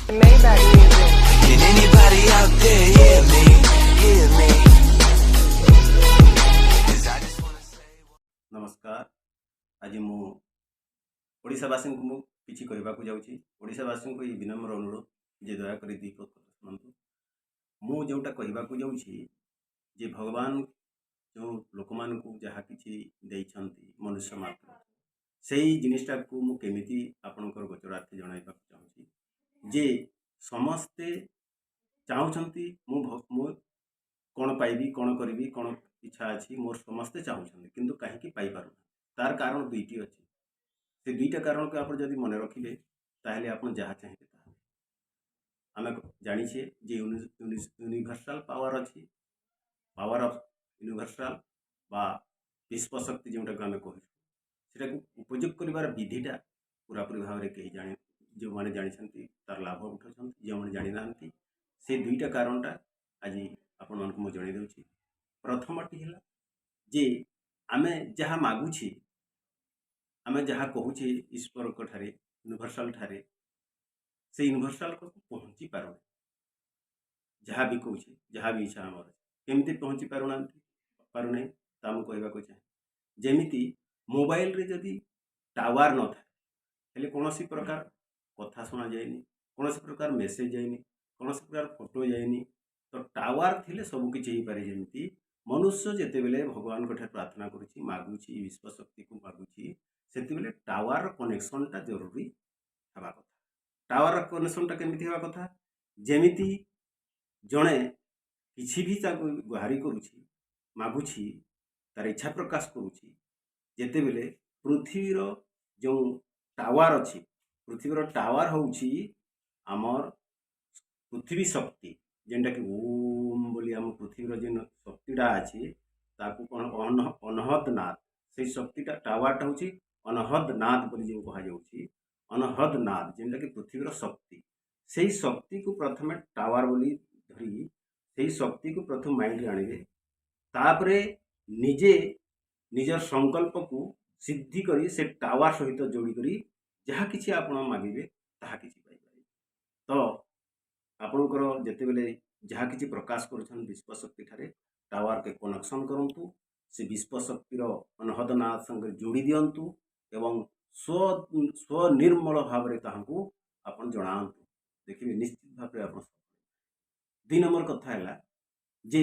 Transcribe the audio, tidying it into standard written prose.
Maybach music. Can anybody out there hear me? Hear me? 'Cause I just wanna say. ନମସ୍କାର। ଆଜି ମୁଁ ଓଡ଼ିଶାବାସୀଙ୍କୁ ମୁଁ କିଛି କହିବାକୁ ଯାଉଛି। ଓଡ଼ିଶାବାସୀଙ୍କୁ ଏଇ ବିନମ୍ର ଅନୁରୋଧ ଯେ ଦୟାକରି ଦୁଇ ପଦ କଥା ଶୁଣନ୍ତୁ। ମୁଁ ଯେଉଁଟା କହିବାକୁ ଯାଉଛି ଯେ ଭଗବାନ ଯେଉଁ ଲୋକମାନଙ୍କୁ ଯାହା କିଛି ଦେଇଛନ୍ତି ମନୁଷ୍ୟ ମାତ୍ର, ସେଇ ଜିନିଷଟାକୁ ମୁଁ କେମିତି ଆପଣଙ୍କର ଗୋଚରାର୍ଥେ ଜଣାଇବାକୁ ଚାହୁଁଛି ଯେ ସମସ୍ତେ ଚାହୁଁଛନ୍ତି ମୁଁ କ'ଣ ପାଇବି, କ'ଣ କରିବି, କ'ଣ ଇଚ୍ଛା ଅଛି ମୋର। ସମସ୍ତେ ଚାହୁଁଛନ୍ତି, କିନ୍ତୁ କାହିଁକି ପାଇପାରୁନାହାନ୍ତି? ତାର କାରଣ ଦୁଇଟି ଅଛି। ସେ ଦୁଇଟା କାରଣକୁ ଆପଣ ଯଦି ମନେ ରଖିବେ, ତାହେଲେ ଆପଣ ଯାହା ଚାହିଁବେ ତାହା। ଆମେ ଜାଣିଛେ ଯେ ୟୁନିଭର୍ସାଲ ପାୱାର ଅଛି, ପାୱାର ଅଫ୍ ୟୁନିଭର୍ସାଲ ବା ବିଶ୍ୱ ଶକ୍ତି ଯେଉଁଟାକୁ ଆମେ କହୁଛୁ, ସେଟାକୁ ଉପଯୋଗ କରିବାର ବିଧିଟା ପୁରାପୁରି ଭାବରେ କେହି ଜାଣି, ଯେଉଁମାନେ ଜାଣିଛନ୍ତି ତାର ଲାଭ ଉଠାଉଛନ୍ତି, ଯେଉଁମାନେ ଜାଣିନାହାନ୍ତି। ସେ ଦୁଇଟା କାରଣଟା ଆଜି ଆପଣମାନଙ୍କୁ ମୁଁ ଜଣାଇ ଦେଉଛି। ପ୍ରଥମଟି ହେଲା ଯେ ଆମେ ଯାହା ମାଗୁଛେ, ଆମେ ଯାହା କହୁଛେ ଈଶ୍ୱରଙ୍କ ଠାରେ, ୟୁନିଭର୍ସାଲ ଠାରେ, ସେ ୟୁନିଭର୍ସାଲ ପାଖକୁ ପହଞ୍ଚି ପାରୁନି। ଯାହା ବି କହୁଛେ, ଯାହା ବି ଇଚ୍ଛା ଆମର ଅଛି, କେମିତି ପହଞ୍ଚି ପାରୁନାହାନ୍ତି, ପାରୁନାହିଁ, ତା ମୁଁ କହିବାକୁ ଚାହେଁ। ଯେମିତି ମୋବାଇଲରେ ଯଦି ଟାୱାର ନଥାଏ, ହେଲେ କୌଣସି ପ୍ରକାର କଥା ଶୁଣାଯାଏନି, କୌଣସି ପ୍ରକାର ମେସେଜ ଯାଇନି, କୌଣସି ପ୍ରକାର ଫଟୋ ଯାଇନି। ତ ଟାୱାର ଥିଲେ ସବୁ କିଛି ହେଇପାରେ। ଯେମିତି ମନୁଷ୍ୟ ଯେତେବେଳେ ଭଗବାନଙ୍କ ଠାରେ ପ୍ରାର୍ଥନା କରୁଛି, ମାଗୁଛି, ବିଶ୍ୱ ଶକ୍ତିକୁ ମାଗୁଛି, ସେତେବେଳେ ଟାୱାରର କନେକ୍ସନଟା ଜରୁରୀ ହେବା କଥା। ଟାୱାରର କନେକ୍ସନଟା କେମିତି ହେବା କଥା? ଯେମିତି ଜଣେ କିଛି ବି ତାକୁ ଗୁହାରି କରୁଛି, ମାଗୁଛି, ତାର ଇଚ୍ଛା ପ୍ରକାଶ କରୁଛି, ଯେତେବେଳେ ପୃଥିବୀର ଯେଉଁ ଟାୱାର ଅଛି, ପୃଥିବୀର ଟାୱାର ହେଉଛି ଆମର ପୃଥିବୀ ଶକ୍ତି, ଯେନ୍ଟାକି ଓମ୍ ବୋଲି ଆମ ପୃଥିବୀର ଯେନ୍ ଶକ୍ତିଟା ଅଛି, ତାକୁ କ'ଣ ଅନହଦ ନାଦ। ସେଇ ଶକ୍ତିଟା, ଟାୱାରଟା ହେଉଛି ଅନହଦ ନାଦ ବୋଲି ଯେଉଁ କୁହାଯାଉଛି, ଅନହଦ ନାଦ ଯେନ୍ଟାକି ପୃଥିବୀର ଶକ୍ତି। ସେଇ ଶକ୍ତିକୁ ପ୍ରଥମେ ଟାୱାର ବୋଲି ଧରି ସେଇ ଶକ୍ତିକୁ ପ୍ରଥମେ ମାଇଣ୍ଡରେ ଆଣିବେ। ତାପରେ ନିଜେ ନିଜର ସଂକଳ୍ପକୁ ସିଦ୍ଧି କରି ସେ ଟାୱାର ସହିତ ଯୋଡ଼ି କରି ଯାହା କିଛି ଆପଣ ମାଗିବେ, ତାହା କିଛି ପାଇପାରିବେ। ତ ଆପଣଙ୍କର ଯେତେବେଳେ ଯାହା କିଛି ପ୍ରକାଶ କରୁଛନ୍ତି ବିଶ୍ୱ ଶକ୍ତି ଠାରେ, ଟାୱାରକେ କନେକ୍ସନ୍ କରନ୍ତୁ, ସେ ବିଶ୍ୱ ଶକ୍ତିର ଅନହଦ ନାଦ ସାଙ୍ଗରେ ଯୋଡ଼ି ଦିଅନ୍ତୁ ଏବଂ ସ୍ୱନିର୍ମଳ ଭାବରେ ତାହାଙ୍କୁ ଆପଣ ଜଣାନ୍ତୁ। ଦେଖିବେ, ନିଶ୍ଚିତ ଭାବରେ ଆପଣ ସଫଳ। ଦୁଇ ନମ୍ବର କଥା ହେଲା ଯେ